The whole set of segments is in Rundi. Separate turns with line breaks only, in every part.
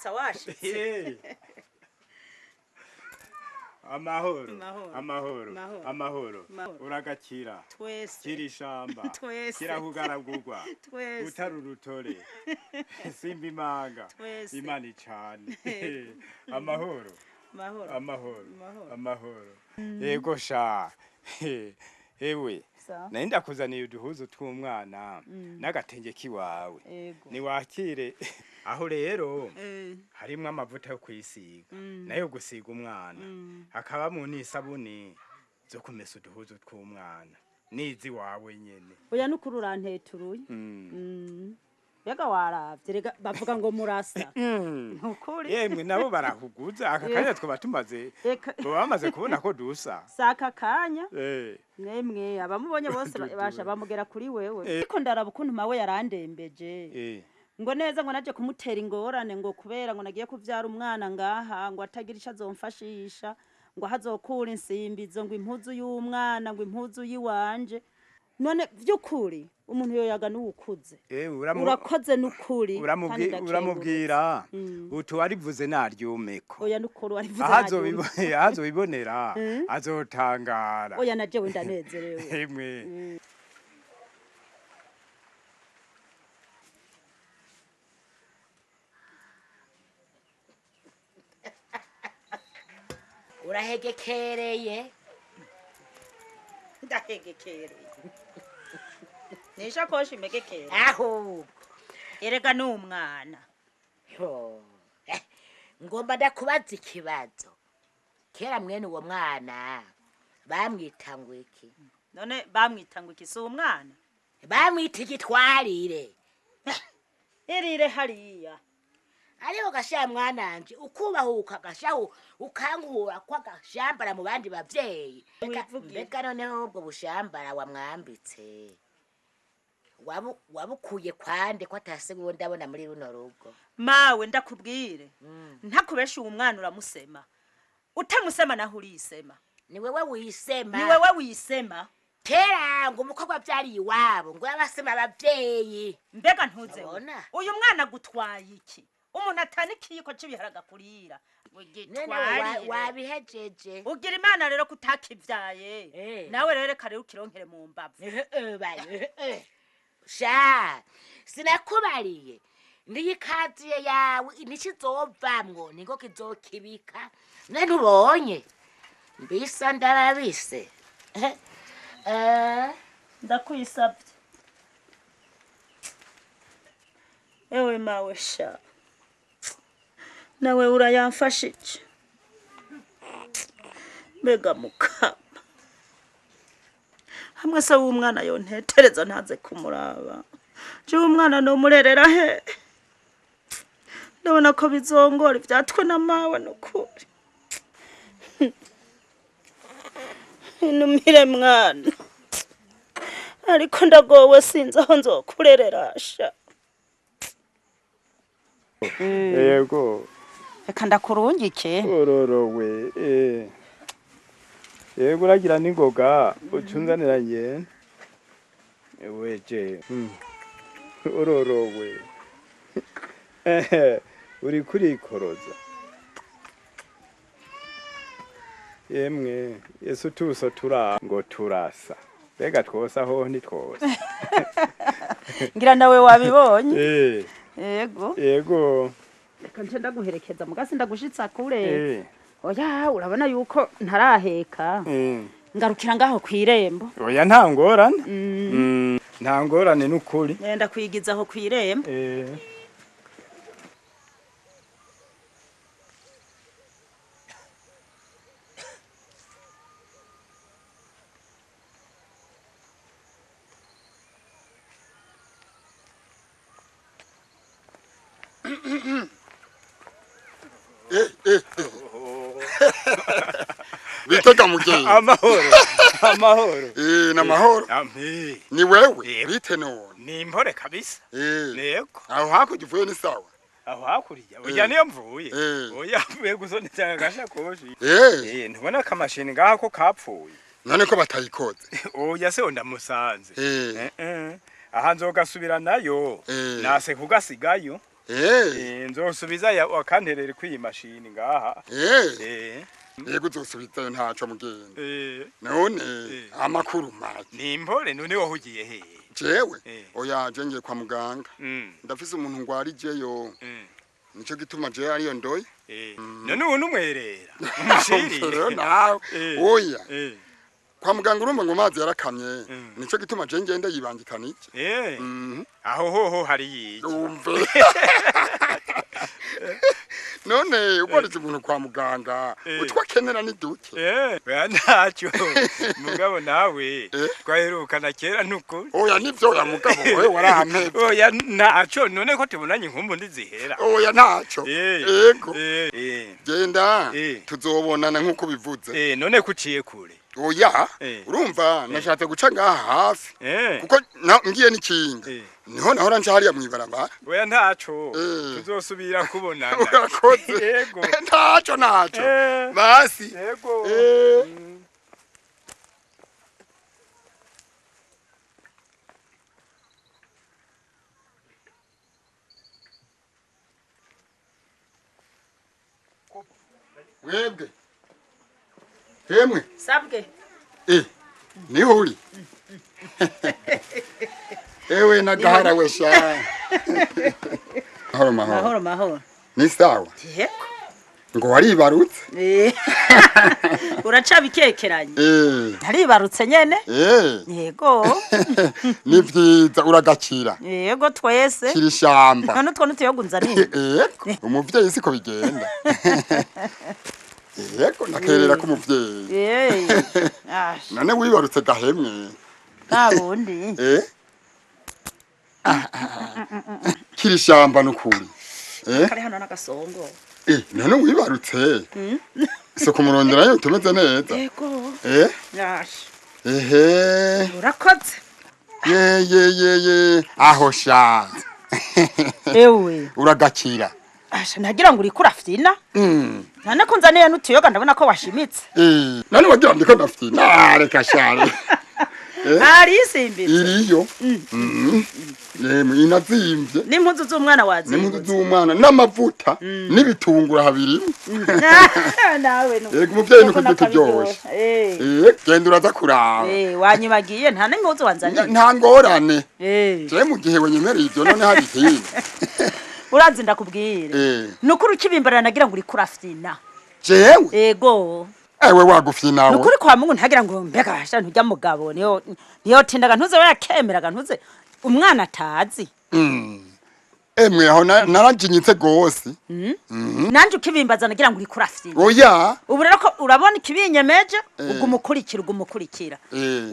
Ndakuramutsa washitse.
Amahoro.
Mahoro.
Amahoro.
Mahoro.
Amahoro.
Mahoro.
Uragakira.
Twese.
Kira ishamba.
Twese.
Kirahugaragurwa.
Twese.
Utari urutore simba imanga.
Twese.
Imana icane amahoro.
Mahoro.
Amahoro.
Mahoro.
Amahoro, yego sha. Ewe.
Sawa.
Nari ndakuzaniye uduhuzu tw'umwana n'agatenge kiwawe.
Ego.
Niwakire aho rero. Harimwo amavuta yo kwisiga nayo gusiga umwana, hakabamwo n'isabuni zo kumesa uduhuzu tw'umwana n'izi wawe nyene.
Oya, nukuri uranteturuye. Mbega waravye, rega bavuga ngo murasa. Nukuri.
Yemwe, nabo barahuguza aka kanya twaba tumaze
Eka.
baba bamaze kubona ko dusa.
Saka kanya. Nemwe abamubonye bose basha bamugera kuri wewe. Ariko ndaraba ukuntu mawe yarandembeje. Ngo neza ngo naje kumutera ingorane, ngo kubera ngo nagiye kuvyara umwana ngaha, ngo atagira ico azomfashisha, ngo aho azokura insimbizo, ngo impuzu y'umwana, ngo impuzu y'iwanje. None vy'ukuri umuntu yoyaga n'uwukuze. Urakoze n'ukuri, kandi ndakengurutse.
Uramubwira utu warivuze naryumeko.
Oya, n'ukuri warivuze.
Aho
naryumeko.
Azobibonera azotangara.
Oya, na jewe ndanezerewe.
Emwe.
Urahegekereye.
Ndahegekereye, nishakoshi imegekere.
Ahubwo.
Erega n'umwana.
Yo. Ngomba ndakubaza ikibazo. Kera mwene uwo mwana bamwita ngo iki?
None bamwita ngo iki? Si umwana?
Bamwita igitwarire.
Irire hariya.
Ariko gasha mwananje, ukubahuka gashaho ukankura ko agashambara mu bandi bavyeyi.
Wivugire.
Mbega noneho ubwo bushambara wamwambitse wabukuye kwande, ko atasiwe ndabona muri runo rugo?
Mawe, ndakubwire, ntakubesha, uwo mwana uramusema utamusema naho urisema.
Ni wewe wisema.
Ni wewe wisema.
Kera ngo umukobwa avyariye iwabo ngo yabasema abavyeyi.
Mbega ntuzewe?
Urabona?
Uyu mwana agutwaye iki? Umuntu atana ikiyiko c'ibiharaga kurira.
None wabihejeje?
Ugira imana rero kutakivyaye. Nawe rero reka rero ukironkere mu mbavu.
Bayo. Sha, sinakubariye ndiyikaziye yawe ntikizovamwo, niko kizokibika. Ne ntubonye mbisa ndarabise.
Ndakwisabye ewe mawe sha, nawe urayamfashije. Mbega mukama, hamwe se w'umwana yontetereza ntaze kumuraba, jewe umwana nomurerera he? Ndabona ko bizongora ivyatwe na mawe. Nukuri inumire mwana, ariko ndagowe, sinzi aho nzokurerera sha.
Yego.
Reka ndakurungike.
Ororowe. Yego, uragira n'ingoga ucunzanira ngende weje. Ororowe. Uri kurikoroza yemwe. Yesu, tuso tura ngo turasa, mbega twosa ho ntitwosa?
Ngira nawe wabibonye. Yego.
Yego.
Reka nce ndaguherekeza mugasi, ndagushitsa kure. Oya, urabona yuko ntaraheka. Ngarukira ngaho kw'irembo.
Oya, nta ngorane. Nta ngorane n'ukuri.
Ngenda kwigiza aho kw'irembo.
Bitega mugenzi.
Amahoro, amahoro.
Namahoro.
Ampe.
Ni wewe?
Yego.
Bite none?
Ni impore kabisa. Yego.
Aho hakurya uvuye ni sawa?
Aho hakurya, oya, niyo mvuye. Oya, mvuye gusoneza agashakoshi. Ntubona akamashini ngaha ko kapfuye?
None ko batayikoze?
Oya, se ndamusanze. Aha nzogasubira nayo. Nase kugasigayo. Nzosubiza ya wakanterere kwiyi mashini ngaha. Yego
uzosubizayo ntaco mugenda. None amakuru make.
Ni impore none wahugiye he?
Jewe oya je ngiye kwa muganga. Ndafise umuntu ngwarijeyo. Nico gituma je ariyo ndoye.
None ubu numwerera. Umushiri.
Nawe. Oya. Kwa muganga urumva ngo mazi yarakamye. Nico gituma je ngenda yibangikana iki.
Aho hoho hari yiki.
Umve. None ugoretse umuntu kwa muganga utwakenera ni duke.
Oya ntacyo. Mugabo nawe twaherukana kera nukuri.
Oya nivyo ya mugabo wewe warampevye.
Oya ntacyo none ko tubonanye inkumbu ndizihera.
Oya ntacyo. Yego. Genda tuzobonana nkuko bivuze.
None kuciye kure.
Oya urumva nashatse guca ngaha hafi kuko ngiye n'ikinga niho nahora nca hariya mw'ibarabara.
Oya ntaco tuzosubira kubonana.
Urakoze.
Yego
ntaco ntaco basi.
Yego.
Webwe hemwe
sabwe.
Niho uri. Ewe nagahara we sha. Mahoro mahoro.
Mahoro mahoro.
Ni sawa.
Yego.
Ngo waribarutse?
Uracabikekeranye. Naribarutse nyene. Yego.
Ni vyiza uragakira.
Yego twese.
Kiri shamba.
None utwo ntuyogunzaniye.
Yego. Umuvyeyi siko bigenda. Yego nakerera ku muvyeyi. None wibarutse gahemwe.
Nta bundi.
Kiri shamba nukuri.
Kari hano n'agasongo.
None wibarutse. So kumurondera yo tumeze neza.
Yego.
Ehe.
Urakoze.
Ye ye ye ye aho sha.
Ewe.
Uragakira.
Asha nagira ngo uriko urafyina. None ko nzaniye n'utuyoga ndabona ko washimitse.
None wagira ndiko ndafyina. Reka share.
Ari isimbitse.
Iriyo. Yemwe inazimvye.
N'impuzu z'umwana wazimbye.
N'impuzu z'umwana n'amavuta n'ibitungura habiri.
Nawe no.
Yego umuvyeyi nuko turyoshe. Genda uraza kuraba.
Wanyibagiye nta n'impuzu wanzaniye.
Nta ngorane. Je mu gihe wenyemereye ivyo none hari ikindi.
Urazi ndakubwire. Nukuri ukibimbarira nagira ngo uriko urafyina.
Jewe?
Yego.
Ewe wagufyina we.
Nukuri kwa Mungu ntagira ngo mbega asha ntujya mugabo niyo niyo tindaga ntuze yakemeraga ntuze umwana atazi.
Emwe aho narajinyitse gose.
Nanje ukibimbaza nagira ngo uriko urafyina.
Oya.
Ubu rero ko urabona ikibinyemeje ugumukurikira ugumukurikira.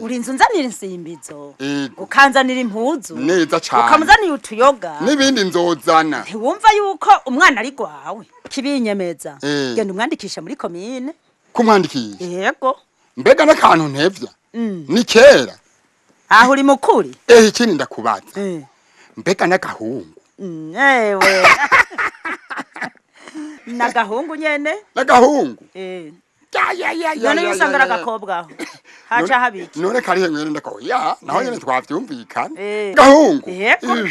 Urinze unzanira insimbizo. Ukanzanira impuzu.
Neza cyane.
Ukamuzanira utuyoga.
Nibindi nzozana.
Ntiwumva yuko umwana ari gwawe. Kibinyemeza. Genda umwandikisha muri komine.
Kumwandikisha?
Yego.
Mbega n'akantu ntevya. Ni kera.
Aho uri mukuri?
Ikindi ndakubaza. Mbega n'agahungu.
Ewe. Nagahungu nyene?
Nagahungu.
None yusanga agakobwa aho. Haca habiki.
None karihe mwene ndako. Ya, naho nyene twavyumvikana. Gahungu.
Yego.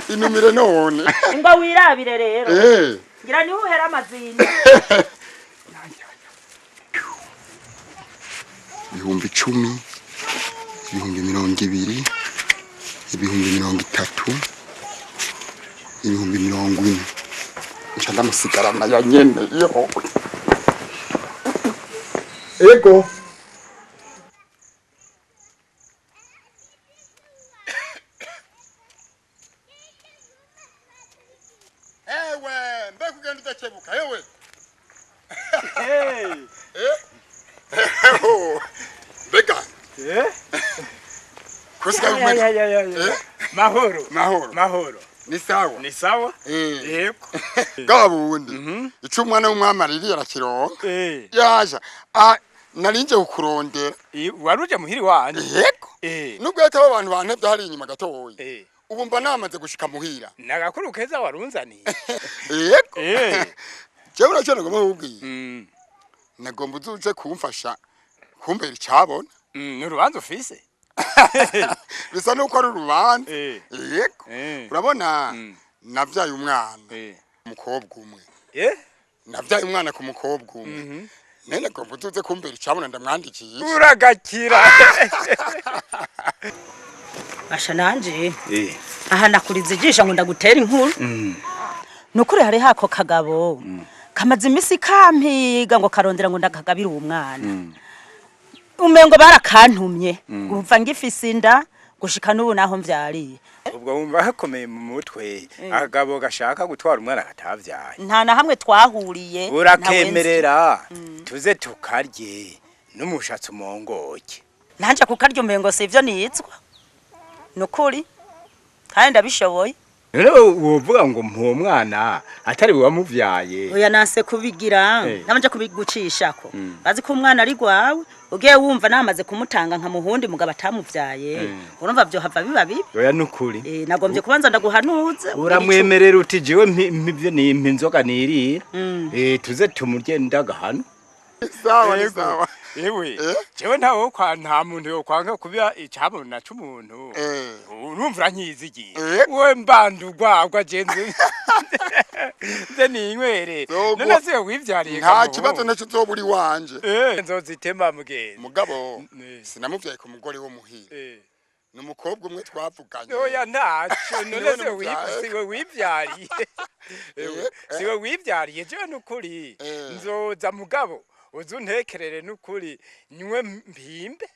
Inumire none.
Ngo wirabire rero. Ngira ni uhera amazina.
10,000, 20,000, 30,000, 40,000. Nca ndamusigarana ya nyene yo. Ego. Ewe, mbe kugenda udakebuka ewe.
Hey.
Mbega.
Mahoro.
Mahoro.
Mahoro.
Ni sawa.
Ni sawa? Yego.
Gabundi. Ico umwana w'umwami aririye arakironka. Yaja. Narinje kukurondera.
Waruje muhiri wanje.
Yego. Nubwo yataba abantu bantevye hari inyuma gatoyi. Ubu mba namaze gushika muhira.
Nagakuru keza warunzaniye.
Yego. Jewe uracyo nagomba kukubwira. Nagomba uzuze kumfasha kumbera icabona.
N'urubanza ufise?
Bisa nuko ari urubanza. Yego. Urabona, navyaye umwana umukobwa umwe. Navyaye umwana ku mukobwa umwe. Nene ko mvuze kumbera icabona ndamwandikiye.
Uragakira.
Basha nanje aha nakuriza ijisho ngo ndagutera inkuru. Nukuri hari hako kagabo kamaze imisi kampiga ngo karondera ngo ndakagabira uwo mwana. Umengo barakantumye kuva ngifise inda gushika n'ubu naho mvyariye.
Ubwo wumva hakomeye mu mutwe akagabo gashaka gutwara umwana katavyaye.
Nta na hamwe twahuriye.
Urakemerera tuze tukarye n'umushatsi umongoke.
Nanje kukarya umengo sivyo nitswa. Nukuri kandi ndabishoboye.
Rero wovuga ngo mpuwo mwana atari we wamuvyaye.
Oya nase kubigira nabanje kubigucishako. Bazi ko umwana ari gwawe ugiye wumva namaze kumutanga nka muhundi mugabo atamuvyaye. Urumva byo hava biba bibi.
Oya nukuri.
Nagombye kubanza ndaguhanuze.
Uramwemerera uti jewe mpivyo ni inzoga nirira. Tuze tumurye ndagahano.
Sawa ni sawa.
Ewe, jewe ntawo kwa nta muntu yo kwanga kuba icabona c'umuntu. Urumva uranyizigiye. We mbandugwa agwa jenze. Nze ninywere. None se wivyariye.
Nta kibazo naco uzoburi wanje.
Nzozitema mugenzi.
Mugabo sinamuvyaye ku mugore wo muhira. Ni umukobwa umwe twavuganye.
Oya ntaco none se wivyariye. Siwe wivyariye jewe nukuri. Nzoza mugabo uzuntekerere nukuri nywe mpimbe.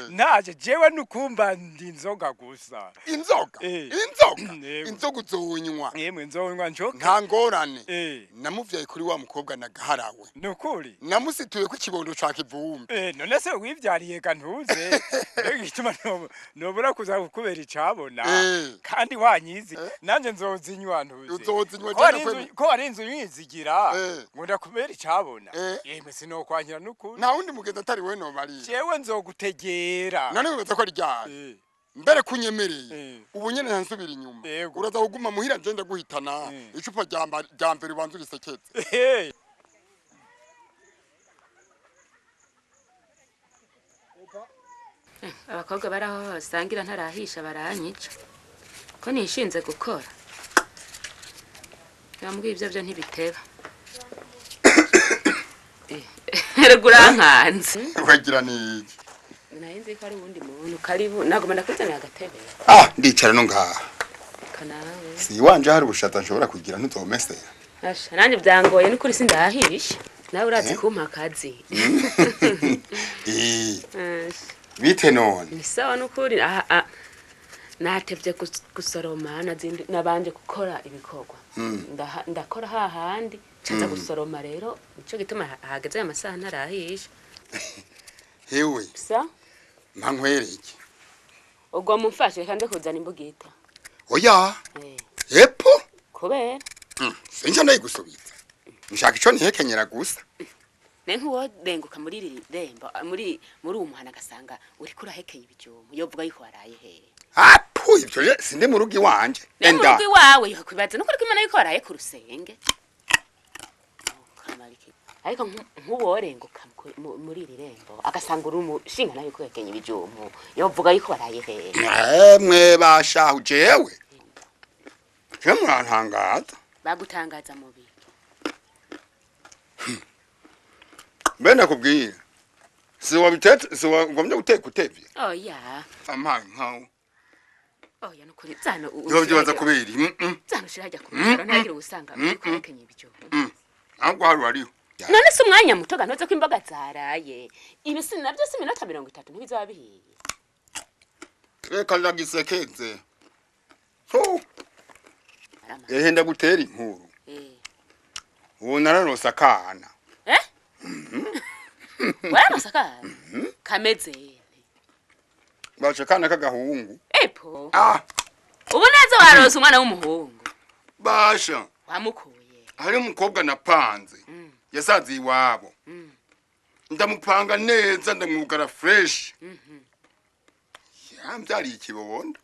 Naje jewe nukumba ndi inzoga gusa.
Inzoga? Inzoga? Inzoga uzonywa.
Yemwe nzonywa njoka.
Nta ngorane. Namuvyaye kuri wa mukobwa nagaharawe.
Nukuri.
Namusituye ku kibondo ca kivumbi.
None se wivyariye ga ntuze. Mbega igituma nobura kuza kukubera icabona. Kandi wanyizi nanje nzozinywa ntuze.
Uzozinywa.
Ko ari inzu nyizigira ngo ndakubera icabona. Yemwe sinokwanyira nukuri.
Nta wundi mugenzi atari we nomariye.
Jewe nzogutegera.
None wibaza ko ari ryari? Mbere kunyemereye. Ubu nyene ntansubira inyuma. Uraza kuguma muhira nje ndaguhitana. Icupa rya mbere ubanza urisekeze.
Abakobwa baraho basangira ntarahisha baranyica. Ko nishinze gukora. Bambwiye ibyo byo ntibiteba. Erega urankanze.
Wagira ni iki?
Narinzi ko ari uwundi muntu karibu nagoma ndakuzanira agatebe.
Ndicara no ngaha.
Kanawe.
Si iwanje hari ubushaza nshobora kugira ntuzomesera.
Asha nanjye byangoye n'ukuri sindahisha. Nawe urazi kumpa akazi.
Bite none?
Ni sawa n'ukuri natevye gusoroma nabanje gukora ibikorwa. Ndakora hahandi ncaza gusoroma rero nico gituma hageze aya masaha ntarahisha.
Hewe.
Sa?
Mpa nkwereke.
Ubwo mumfashe reka nze kuzana imbugita.
Oya. Epo?
Kubera?
Sinca ndayigusubiza. Nshaka ico ntihekenyera gusa.
Ne nkuwo renguka muri iri rembo muri uwo muhana agasanga uriko urahekenya ibijumbu yovuga yuko waraye hehe.
Apu ivyo sinde mu rugo iwanje.
Ne mu rugo iwawe yokwibaza nuko uriko imana yuko waraye ku rusenge. Ariko nkuworenguka muri iri rembo agasanga uri umushinga nawe yuko uhekenya ibijumbu yovuga yuko waraye hehe.
Mwe bashahu jewe. Je murantangaza.
Bagutangaza mubi.
Mbe nakubwiye. Si wabitetse si wagomye guteka utevye.
Oya.
Amaye nkawe.
Oya nukuri zano
Yovyibaza kubiri.
Zano shirajya kumukora ntagira ubusanga uriko uhekenya ibijumbu.
Ahubwo hari wariho.
None se umwanya muto ganoze ko imboga zaraye. Ibi si navyo si minota 30 ntibizaba bihiye.
Reka ndagisekeze. So. Ehe ndagutera inkuru. Ubu nararose akana.
Wararose akana? Kameze.
Baje akana k'agahungu.
Epo. Ubu neza warose umwana w'umuhungu.
Basha.
Wamukuye.
Hari umukobwa napanze. Yasaze iwabo. Ndamupanga neza ndamwugara fresh. Yambyariye ikibondo.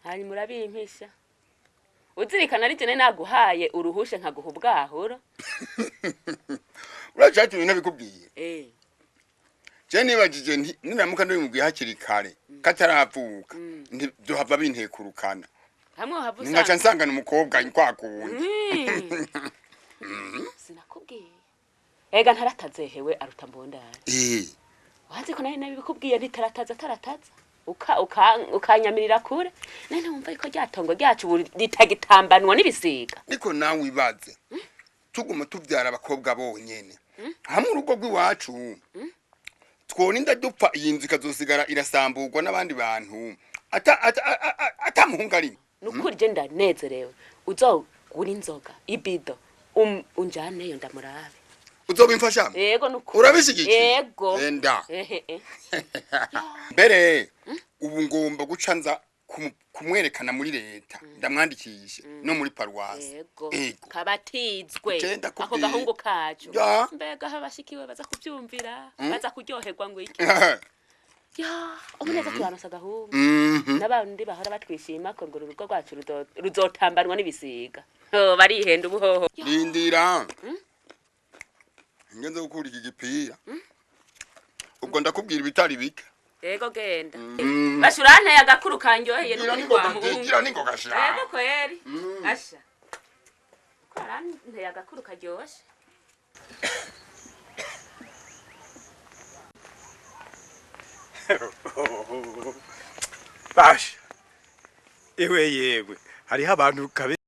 Hanyuma urabimpisha. Uzirikana ari jene naguhaye uruhushe nkaguha ubwahuro.
Uracatumye nabikubwiye. Je nibajije nti niramuka ndabimubwiye hakiri kare kataravuka, ntibyohava bintekurukana.
Hamwe wahava
Nkaca
usanga
nsangana umukobwa kwa kundi.
Sinakubwiye ega ntaratazehewe aruta mbundari. Wazi ko nari nabikubwiye ntitarataza tarataza uka uka ukanyamirira kure, none wumva yuko rya tongo ryacu ubu ritagitambanwa n'ibisiga.
Niko nawe wibaze, tuguma tuvyara abakobwa bonyene hamwe urugo rw'iwacu tworinda dupfa, iyi nzu ikazosigara irasamburwa n'abandi bantu ata muhungu arimo.
Nukuri je ndanezerewe, uzogura inzoga ibido unjaneyo ndamurabe.
Uzobimfashamo?
Yego, nukuri.
Urabishigikiye?
Yego.
Enda.
Ehe, eh.
Mbere ubu ngomba guca nza kumwerekana muri leta, ndamwandikishe no muri paruwasi.
Yego.
Ego.
Kabatizwe.
Je ndakubwiye.
Ako gahungu kacu.
Ya.
Mbega aho abashikiwe baza kuvyumvira, baza kuryoherwa ngo iki ya ubu neza turanose agahungu. N'abandi bahora batwishima ko ngo urugo rwacu ruzotambanwa n'ibisiga. Oh, barihenda ubuhoho.
Rindira ngenze gukura iki gipira, ubwo ndakubwira ibitari bike.
Yego, genda. Basha, uranteye agakuru kanyoheye.
Gira
n'ukuri
ningoga.
kwa muhungu.
Gira ningoga sha.
Yego kweri, asha ko aranteye agakuru karyoshe.
Basha, ewe yewe, hariho abantu kabe.